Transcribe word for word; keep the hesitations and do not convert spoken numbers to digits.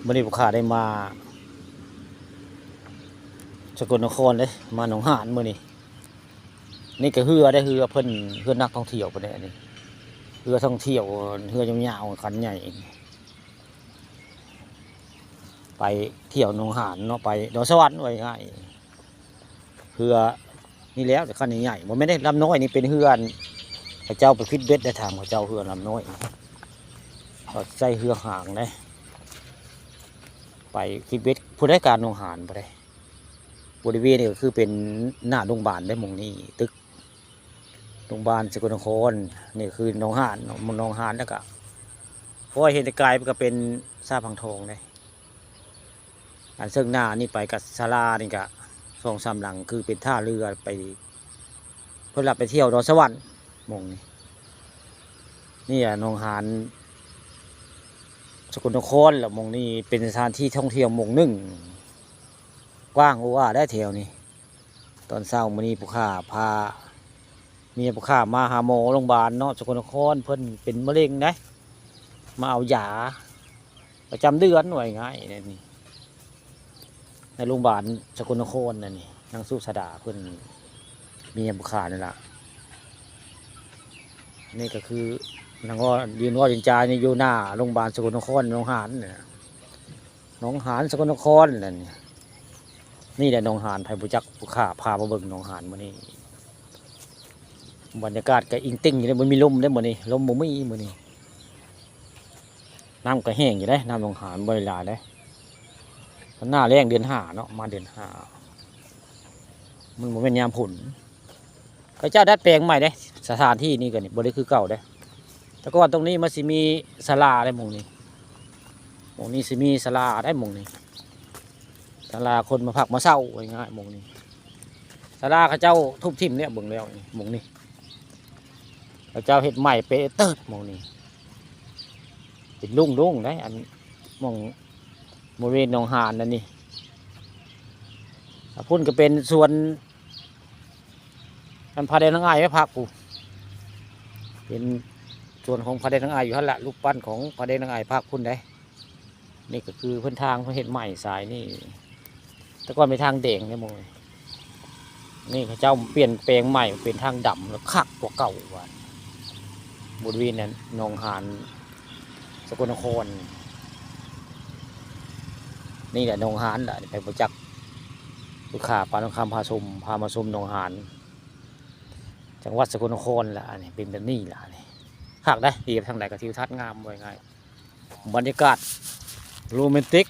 มื้อนี้ผู้ข้าได้มาสกลนครเด้ มาหนองหานมื้อนี้ นี่ก็เฮือได้ เฮือเพิ่น เฮือนักท่องเที่ยวเพิ่นเด้ อันนี้ เฮือท่องเที่ยว เฮือยาวๆ คันใหญ่ ไปเที่ยวหนองหานเนาะ ไปดอนสะหวันว่าง่าย เฮือนี่แล้ว แต่คันใหญ่ๆ บ่แม่นได้ ลำน้อยนี่เป็นเฮือ เขาเจ้าไปฟิตเบ็ดได้ ถามเขาเจ้า เฮือลำน้อย เขาใช้เฮือหางเด้ ไปฟิตเบ็ด ผู้ใดกลางหนองหานบ่ได้ บริเวณนี้ก็คือเป็นหน้าโรงพยาบาลได้ หม่องนี้ ตึกโรงพยาบาลสกลนคร นี่คือหนองหาน หนองหาน แล้วก็ พอเห็นไกลๆ มันก็เป็นสาพังทองเด้ อันเชิงหน้านี่ไปกับศาลานี่ก็สองสามหลัง คือเป็นท่าเรือไป เพิ่นรับไปเที่ยวดอนสะหวัน หม่องนี้ นี่อะหนองหานสกลนคร แล้วหม่องนี้เป็นสถานที่ท่องเที่ยวหม่องหนึ่ง กว้างโอ้อาได้แถวนี้ ตอนเช้ามื้อนี้ผู้ข้าพาเมียผู้ข้ามาหาหมอโรงพยาบาลเนาะ สกลนคร เพิ่นเป็นมะเร็งนะ มาเอายาประจำเดือนว่าง่ายๆ นี่ ในโรงพยาบาลสกลนครนั่นนี่ นางสุชาดาเพิ่นเมียผู้ข้านั่นล่ะ นี่ก็คือนางก็ยืนเว้ายืนจานี่อยู่หน้าโรงพยาบาลสกลนครหนองหานนี่นะ หนองหานสกลนครนั่น นี่แหละหนองหาน ไผบ่จัก ผู้ข้าพามาเบิ่งหนองหานมื้อนี้ บรรยากาศก็อิงติ่งอยู่เด้ บ่มีลมเด้มื้อนี้ ลมบ่มีมื้อนี้ น้ำก็แห้งอยู่เด้ น้ำหนองหานบ่ได้หลายเด้ หน้าแล้งเดือนห้าเนาะ มาเดือนห้า มันบ่แม่นยามฝน เขาเจ้าดัดแปลงใหม่เด้ สถานที่นี่ก็นี่บ่ได้คือเก่าเด้ แต่ก่อนตรงนี้มันสิมีศาลาเด้ หม่องนี้ หม่องนี้สิมีศาลาเด้ หม่องนี้ ศาลาคนมาพักมาเซาว่าง่ายๆ หม่องนี้ ศาลาเขาเจ้าทุบถิ่มเนี่ย เบิ่งแล้วนี่ หม่องนี้ เขาเจ้าเฮ็ดใหม่เป๊ะเติด หม่องนี้ เป็นลุ่งๆ เด้ อันหม่องบริเวณหนองหานนั่นนี่ อ่ะ พุ้นก็เป็นสวน อันพระแดงนางอ้ายไว้พักพู้น เป็นสวนของพระแดงนางอ้ายอยู่หั่นละ รูปปั้นของพระแดงนางอ้ายพักพุ้นเด้ นี่ก็คือเพิ่นทางเพิ่นเฮ็ดใหม่สายนี่ แต่ก่อนเป็นทางแดงเด้หม่องนี้ นี่เขาเจ้าเปลี่ยนแปลงใหม่เป็นทางดำแล้วคักกว่าเก่าว่า บริเวณนั้นหนองหาน สกลนคร นี่แหละหนองหานล่ะ ไปบ่จัก ผู้ข้าปานทองคำพาชม พามาชมหนองหาน จังหวัดสกลนครล่ะ อันนี้เป็นแบบนี้ล่ะ อันนี้คักเด้ เหยียบทางใดก็ทิวทัศน์งามว่าง่าย บรรยากาศโรแมนติก